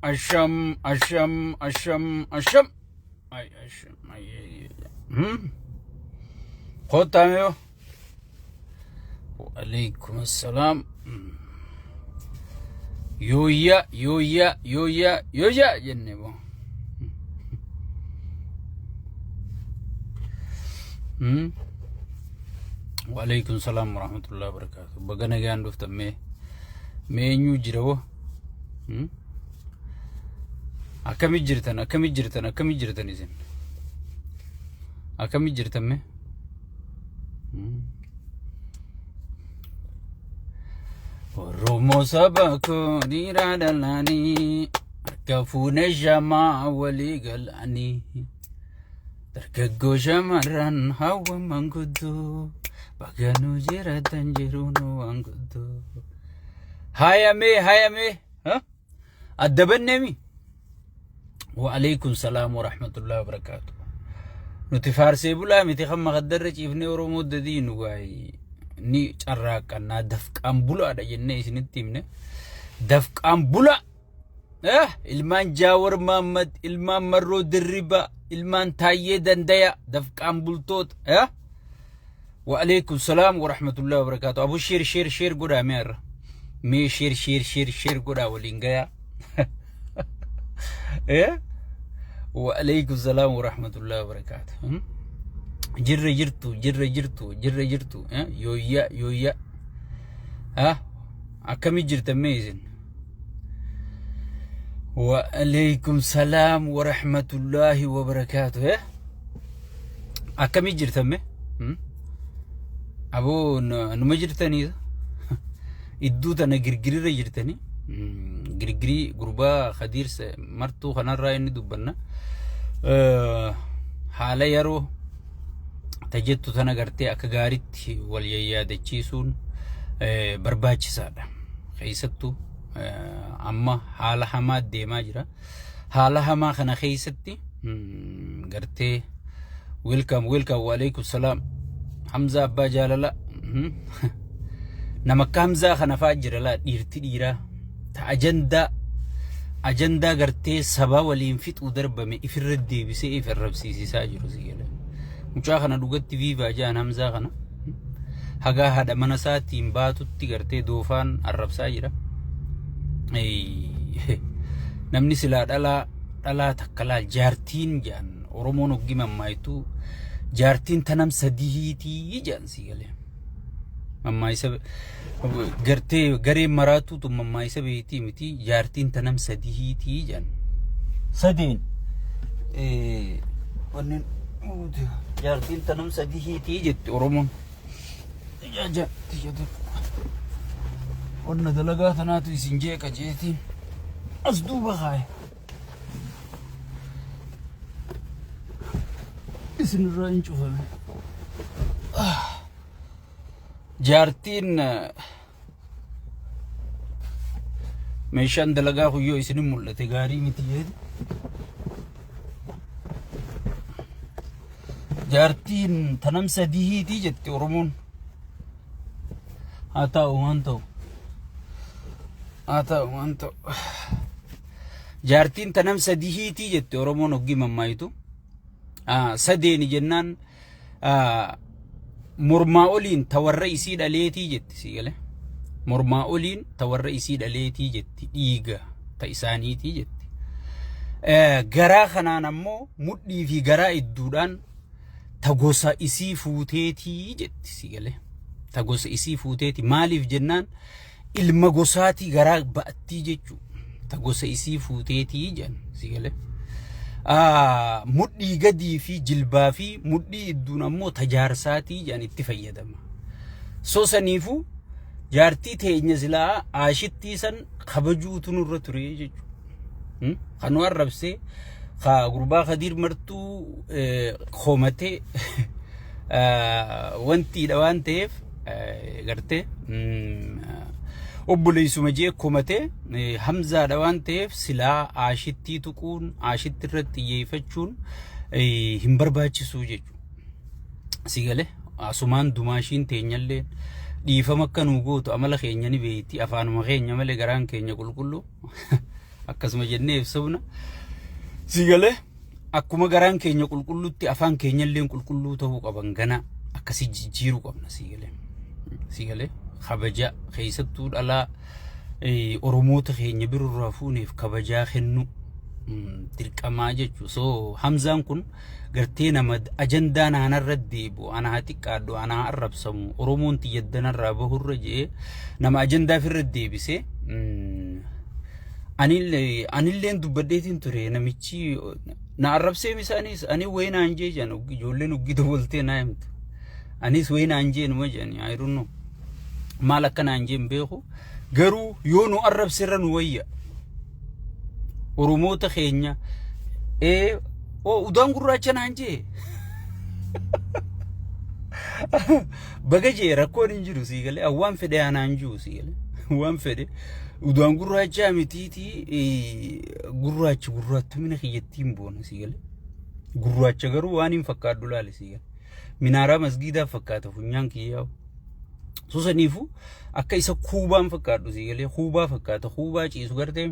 Asham, asham, asham, asham. Ay, asham, ay, ay, ay. Kottaa mee. Waalaikum assalaam. Yooyya, yooyya, yooyya, yooyya jenne boo. Waalaikum salaam warahmatullahi wabarakatuh. Baga nagaan dhuftan mee. Mee eenyu jira boo? Akkami jirtan? Akkami jirtan? Akkami jirtan isin? Akkami jirtan mee? Oromoo saba koo dhiiraa dhalaanii harka fuune shamaa walii galanii dargaggoo shamarran hawwa manguddoo baga nu jiraatan jiru nu wanguddoo. Hayamee hayamee adda banneemi. Wa'alaikum salaam wa rahmatullahi wa barakaatu. Nuti faarsee bulaa miti kan makaddarra ciifnee Oromoo dadiinu gaa'ii ni carraaqqannaa dafqaan bulaadha jennee isinitti himne. Dafqaan bulaa! Ilmaan Jaawar Maammad, ilmaan Marroo Dirribaa, ilmaan Taayyee Dandaya, dafqaan bultoota. Wa'alaikum salaam wa rahmatullahi wa barakaatu. Abu share share share godhaa mee har'a. Mee share share share share godhaa waliin gayaa. Eh? Wa'alaikum salaam wa rahmatullahi wa barakaatu. Jirra jirtu, jirra jirtu, jirra jirtu. Eh? Yooyya, yooyya. Ah? Akkami jirtan mee isin? Wa'alaikum salaam wa rahmatullahi wa barakaatu. Eh? Akkami jirtan mee? Aboo numa jirtanii idduu tana girgirirra jirtanii girgirii gurbaa Khadiir martuu kanarraa inni dubbanna. Haala yeroo tajettu tana gartee akka gaaritti wal yayyaadachiisuun barbaachisaadha. Keessattuu amma haala hamaa deemaa jira. Haala hamaa kana keessatti gartee welcome welcome waalaikum salaam Hamzaa abbaa jaalala nama akka Hamzaa kana fa'aa jira laa dhiirti dhiiraa ta ajandaa ajandaa gartee saba waliin fixuu darbame ifirra deebisee if arrabsiisisaa jiru si gala. Mucaa kana dhugatti viivaa jaan Hamzaa kana hagaa haadha mana isaatiin baatutti gartee doofaan arrabsaa jira. Namni silaa dhalaa dhalaa takka laal jaartiin jaan Oromoon hoggi mammaayitu jaartiin tanam sadiitii jaan si galee. Mammaayisa gartee gareen maraatuu tun mammaayisa beektii miti jaartiin tanam sadiitii jaan. Sadeen wanneen jaartiin tanam sadiitii jetti Oromoon. Wanna dalagaa tanaatu isin jeeqa jeetiin as duuba kaaye. Isinirraa hin cufame. Jaartiin meeshaan dalagaa kun yoo isinin mul'ate gaarii miti jeeti. Jaartiin tanam sadiitii jetti Oromoon. Haa ta'u waan ta'u. Haa ta'u waan ta'u. Jaartiin tanam sadiitii jetti Oromoon hoggii mammaayitu. Sadeeni jennaan mormaa oliin ta warra isii dhaleetii jetti si gale. Mormaa oliin ta warra isii dhaleetii jetti dhiiga ta isaaniitii jetti. Garaa kanaan ammoo mudhii fi garaa idduudhaan ta gosa isii fuuteetii jetti si gale. Ta gosa isii fuuteeti maaliif jennaan ilma gosaatii garaa ba'attii jechuu ta gosa isii fuuteetii jedhan si galee. Mudhii gadii fi jilbaa fi mudhii idduun ammoo ta jaarsaatii jedhan itti fayyadama. So saniifuu jaartii teenya silaa aashittii san kabajuutu nurra ture jechuudha. Kan nu arrabsee ka gurbaa Khadiir martuu komatee wantiidha waan ta'eef gartee obboleessuma jee komatee Hamzaadha waan ta'eef silaa aashittii tuquun aashitti irratti xiyyeeffachuun hin barbaachisuu jechuudha. Si galee asumaan dumaashiin teenyallee dhiifama akka nuu gootu amala keenya ni beekti afaanuma keenya malee garaan keenya qulqulluu. Akkasuma jennee ibsubna. Si galee, akkuma garaan keenya qulqulluutti afaan keenya illee qulqulluu ta'uu qaban, gana akkasii jijjiiruu qabna, si galee. Si galee, kabaja keessattuu dhalaa Oromoota keenya birurraa fuuneef kabajaa kennu dirqamaa jechuudha. So Hamzaan kun gartee nama ajandaa naanarra deebi'u, ana haa xiqqaadhu, ana haa arrabsamu, Oromoon xiyyadanarraa bahurra jedhee nama ajandaa ofirra deebisee. Anilleen dubbadheetiin ture, namichi na arrabsee isaanis ani wayii naan jee jedhan, ijoolleen uggii dabaltee naa himtu. Anis wayii naan jee numa jedhani, I don't know. Maal akka naan jee hin beeku. Garuu yoo nu arrabsirra nu wayya. Oromoota keenya ee oo udaan gurraacha naan jee. Baga jee, rakkoon hin jiru, sii galee, waan fedhe anaan jiru, sii galee, waan fedhe udaan gurraachaa mitiitii, gurraachi gurraattumina kiyyattiin boona, sii galee. Gurraacha garuu waan hin fakkaadhu laale, sii galee. Minaaraa masgiidaa fakkaata funyaan kiyyaa'u. Susaniifu akka isa kuubaan fakkaadhu, sii galee, kuubaa fakkaata, kuubaa ciisu gartee,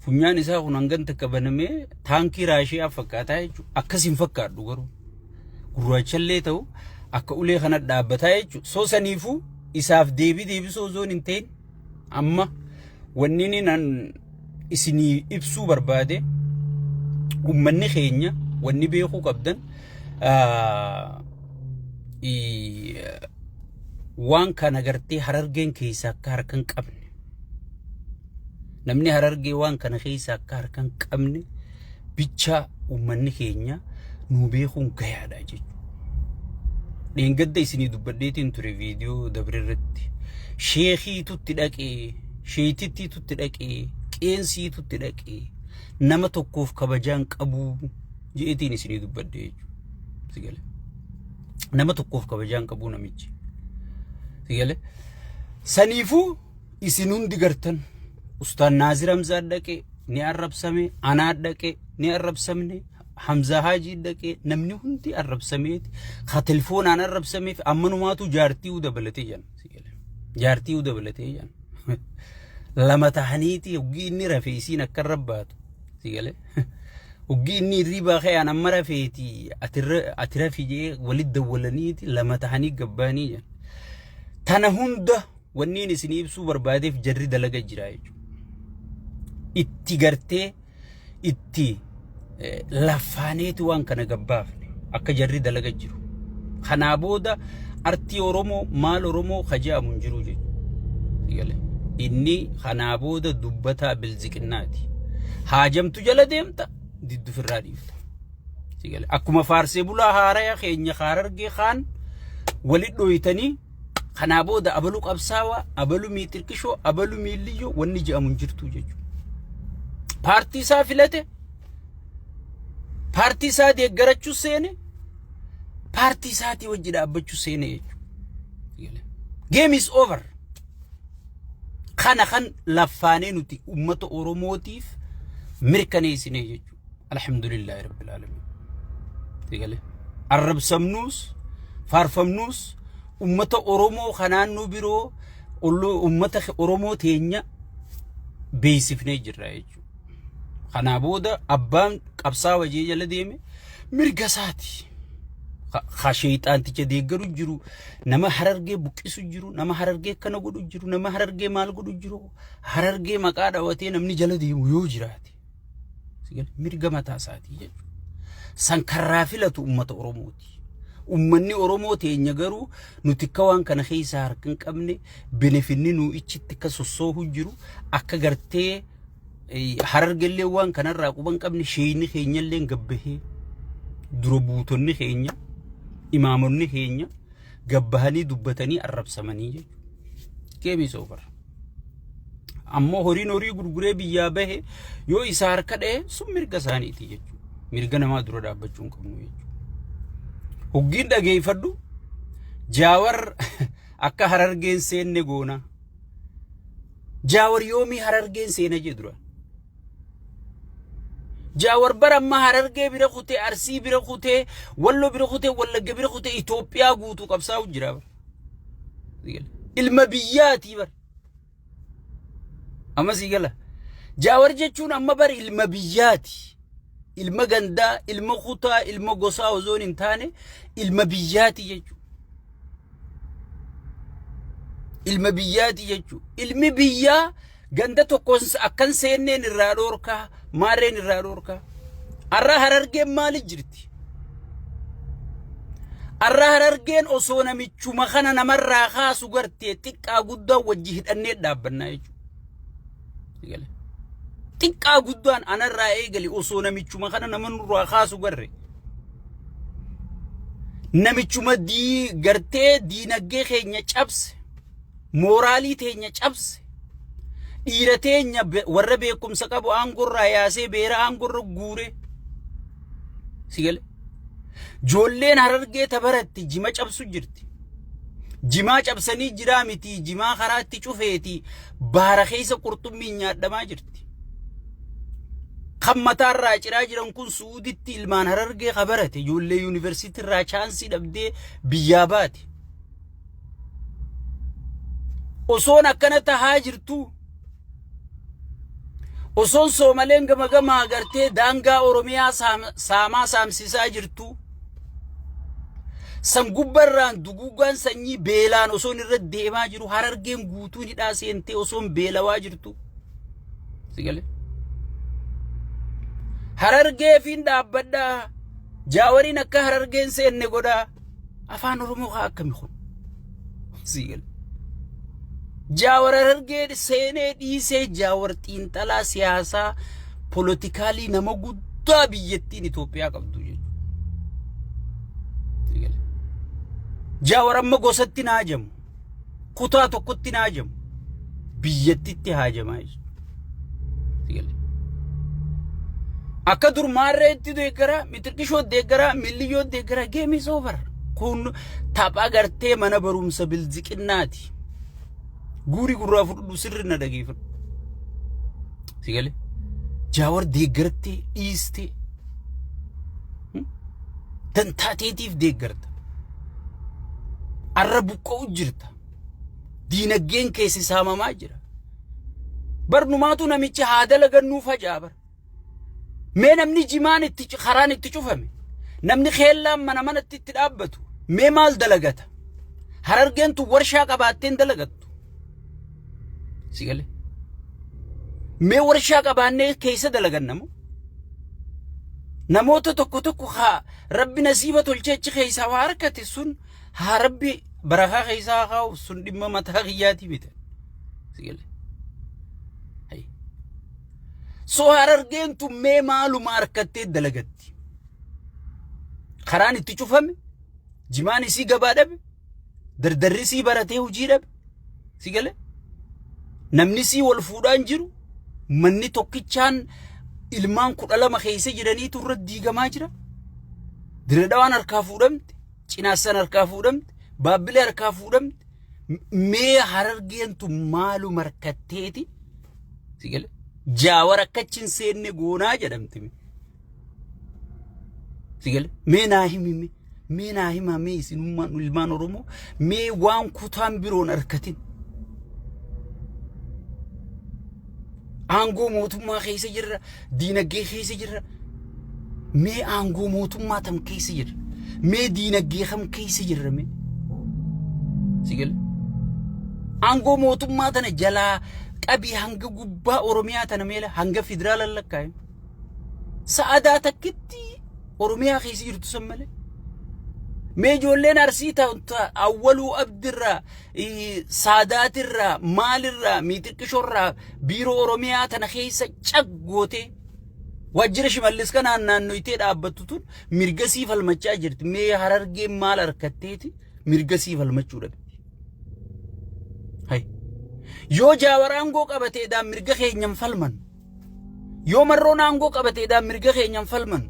funyaan isaa kun hangan takka banamee taankii Raashiyaa fakkaataa jechuudha. Akkas hin fakkaadhu garuu. Gurraachallee ta'u akka ulee kana dhaabbataa jechuudha. So saniifuu isaaf deebii deebisuu osoo hin ta'in, amma wanni inni nan isinii ibsuu barbaade, uummanni keenya wanni beekuu qabdan, waan kana gartee Harargeen keessa akka harka hin qabne, namni Harargee waan kana keessa akka harka hin qabne bichaa uummanni keenya nuu beekuun gayaadha jechuudha. Dheengadda isinii dubbadheetiin ture viidiyoo dabre irratti. Sheekiitutti dhaqee, sheetittiitutti dhaqee, qeensiitutti dhaqee, nama tokkoof kabajaan qabuu je'eetiin isinii dubbadhe jechuudha. Si galee. Nama tokkoof kabajaan qabuu namichi. Si galee. Saniifuu isin hundi gartan, Ustaan Naazir Hamzaa dhaqee ni arrabsame, anaa dhaqee ni arrabsamne, Hamzaa Haajii dhaqee namni hundi arrabsameeti, ka telefoonaan arrabsameef ammanumaatu jaartii dabalatee jedhan. Si galee. Jaartii dabalatee jedhan. Lama tahaniiti hoggii inni rafe isiin akka irra baatu. Si galee. Hoggii inni hirribaa ka'e, an amma rafeeti, ati rafi jee walitti dawwalaniiti lama tahanii gabbaanii jedhan. Tana hunda wanniin isin ibsuu barbaadeef, jarri dalaga jira jechuudha. Itti gartee itti lafaaneeti waan kana gabbaafne akka jarri dalaga jiru. Kanaa booda artii Oromoo maal Oromoo kaja'amu hin jiru jechuudha. Inni kanaa booda dubbataa bilziqinnaati. Haajamtu jala deemta, diddu firraa dhiifta. Akkuma faarsee bulaa haaraya keenya Harargee kaan walit dhoyitanii, kanaa booda abalu qabsaawaa, abalu miixirqishoo, abalu miilliyyoo wanni je'amu hin jirtu jechuudha. Paartii isaa filate, paartii isaa deeggarachuu seene, paartii isaatii wajji dhaabbachuu seene jechuudha. Game is over. Kana kan laffaanee nuti uummata Oromootiif mirkaneessine jechuudha. Alhamdulillahi Rabbil Alamin. Sigale. Arrabsamnuus faarfamnuus uummata Oromoo kanaan nu biroo uummata Oromoo teenya beeksifnee jirra jechuudha. Kanaa booda abbaan qabsaa wajjii jala deeme mirga isaati. Ka sheexaanticha deeggaru jiru, nama Harargee buqqisu jiru, nama Harargee akkana godhu jiru, nama Harargee maal godhu jiru, Harargee maqaa dhawatee namni jala deemu yoo jiraate, mirga mataa isaatii jechuudha. San karraa filatu uummata Oromooti. Uummanni Oromoo teenya garuu nuti akka waan kana keessaa harka hin qabne, benefinni nu ichitti akka sossoohu jiru, akka gartee Harargellee waan kanarraa quba hin qabne, sheeyni keenyallee gabbahee, dura buutonni keenya, imaamonni keenya gabbahanii dubbatanii arrabsamanii jechuudha. Game is over. Ammoo horiin horii gurguree biyyaa bahe yoo isa harka dha'e, sun mirga isaaniiti jechuudha. Mirga namaa dura dhaabbachuu hin qabnu jechuudha. Hoggiin dhageeffadhu, Jaawar akka Harargeen seenne goona. Jaawar yoomii Harargeen seena jee dura. Jaawar bara amma Harargee bira kutee, Arsii bira kutee, Walloo bira kutee, Wallagga bira kutee, Itoophiyaa guutuu qabsaa'u jira bara. Ilma biyyaatii bara. Amma sii gala. Jaawar jechuun amma bar ilma biyyaati. Ilma gandaa, ilma kutaa, ilma gosaa osoo hin taane ilma biyyaati jechuudha. Ilma biyyaati jechuudha. Ilmi biyyaa ganda tokko akkan seenneen irraa dhoorkaa, maarreen irraa dhoorkaa. Arra Harargeen maali jirti? Arra Harargeen osoo namichuma kana namarraa kaasu gartee xiqqaa guddaa wajji hidhannee dhaabbannaa jechuudha. Xiqqaa guddaan anarraa eegali osoo namichuma kana nama nurraa kaasu garre. Namichuma dii gartee diinagdee keenya cabse, mooraalii teenya cabse, dhiira teenya warra beekumsa qabu aangorraa yaasee beera aangorra guure. Si gale? Joolleen Harargee ta baratte jima cabsu jirti. Jimaa cabsanii jiraa miti jimaa karaatti cufeeti baara keessa qurxummiin nyaadhamaa jirti. Kan mataarraa ciraa jiran kun Su'uuditti ilmaan Harargee ka barate ijoollee yuunivarsiitii irraa chaansii dhabdee biyyaa baate. Osoon akkana tahaa jirtuu osoon Soomaleen gama gamaa gartee daangaa Oromiyaa saamaa saamsisaa jirtuu san gubbarraan duguuggaan sanyii beelaan osoon irra deemaa jiru Harargeen guutuun hidhaa seentee osoon beelawaa jirtu. Si galee? Harargeefiin dhaabbadhaa. Jaawariin akka Harargeen seenne godhaa. Afaan Oromoo kaa akkami kun? Si galee? Jaawar Harargee seenee dhiisee Jaawar xiinxalaa siyaasaa polotikaalii nama guddaa biyyattiin Itoophiyaa qabdu jechuudha. Jaawar amma gosatti naa hajamu. Kutaa tokkotti naa hajamu. Biyyattitti haajamaa jechuudha. Akka dur maarreetti deeggaraa, mitirqishoo deeggaraa, milliyyoo deeggaraa game is over. Kun tapha gartee mana barumsa bilziqinnaati. Guurii gurraa fudhadhu sirri na dhageeffadhu. Si galee? Jaawar deeggartee dhiistee dantaa teetiif deeggarta. Arra buqqa'u jirta. Diinagdeen keessi saamamaa jira. Barnumaatu namichi haa dalagannuu faca'a bara. Mee namni jimaan itti karaan itti cufame, namni keellaan mana manatti itti dhaabbatu, mee maal dalagata? Harargeen tun warshaa qabaatteen dalagattu. Si galee? Mee warshaa qabaannee keessa dalaganna moo? Namoota tokko tokko haa Rabbi nasiiba tolchee achi keessaa waa harkate sun haa Rabbi barakaa keessaa haa kaa'u sun dhimma mataa kiyyaatii miti. Si galee? Hayi. So Harargeen tun mee maaluma harkattee dalagatti? Karaan itti cufame, jimaan isii gabaa dhabe, dardarri isii baratee hojii dhabe. Si galee? Namni isii wal fuudhaan jiru, manni tokkichaan ilmaan 12 keessa jiraniitu irra diigamaa jira. Diredhawaan harkaa fuudhamte, Cinaassan harkaa fuudhamte, Baabbilee harkaa fuudhamte. Mee Harargeen tun maaluma harkatteeti? Si galee? Jaawar akka achi hin seenne goonaa jedhamti. Si galee? Mee naa himi mee. Mee naa himaa mee isinummaan ilmaan Oromoo mee waan kutaan biroon harkatin. Aangoo mootummaa keessa jirra, diinagdee keessa jirra. Mee aangoo mootummaa tam keessa jirra? Mee diinagdee kam keessa jirra mee? Si galee? Aangoo mootummaa tana jalaa qabii hanga gubbaa Oromiyaa tana meela hanga federaala lakkaa'e. Sa'adaa takkitti Oromiyaa keessa jirtu san malee. Mee ijoolleen Arsii ta Awwaluu Abdirraa, Saadaatirraa, maalirraa, Miixiqqishorraa biiroo Oromiyaa tana keessa cag gootee waajjira Shimallis kanaan naannoytee dhaabbattu tun mirga sii falmachaa jirti. Mee Harargeen maal harkatteeti mirga sii falmachuu dhabde. Hay. Yoo Jaawar aangoo qabateedhaan mirga keenyan falman. Yoo Marroon aangoo qabateedhaan mirga keenyan falman.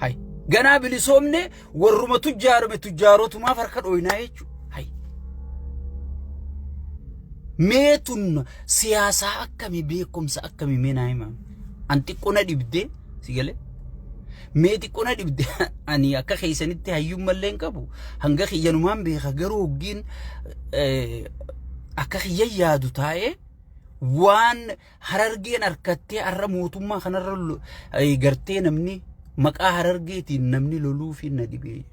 Hay. Ganaa bilisoomne warruma tujjaarome tujjaarotumaaf harka dhooynaa jechuudha. Hay. Mee tun siyaasaa akkamii beekumsa akkamii mee naa himaa. An xiqqoo na dhibdee si galee. Mee xiqqoo na dhibde ani akka keessanitti hayyummallee hin qabu hanga kiyyanumaan beeka garuu hoggiin akka kiyya yaadu taa'ee. Waan Harargeen harkattee har'a mootummaa kanarra gartee namni maqaa Harargeetiin namni loluufi na dhibee.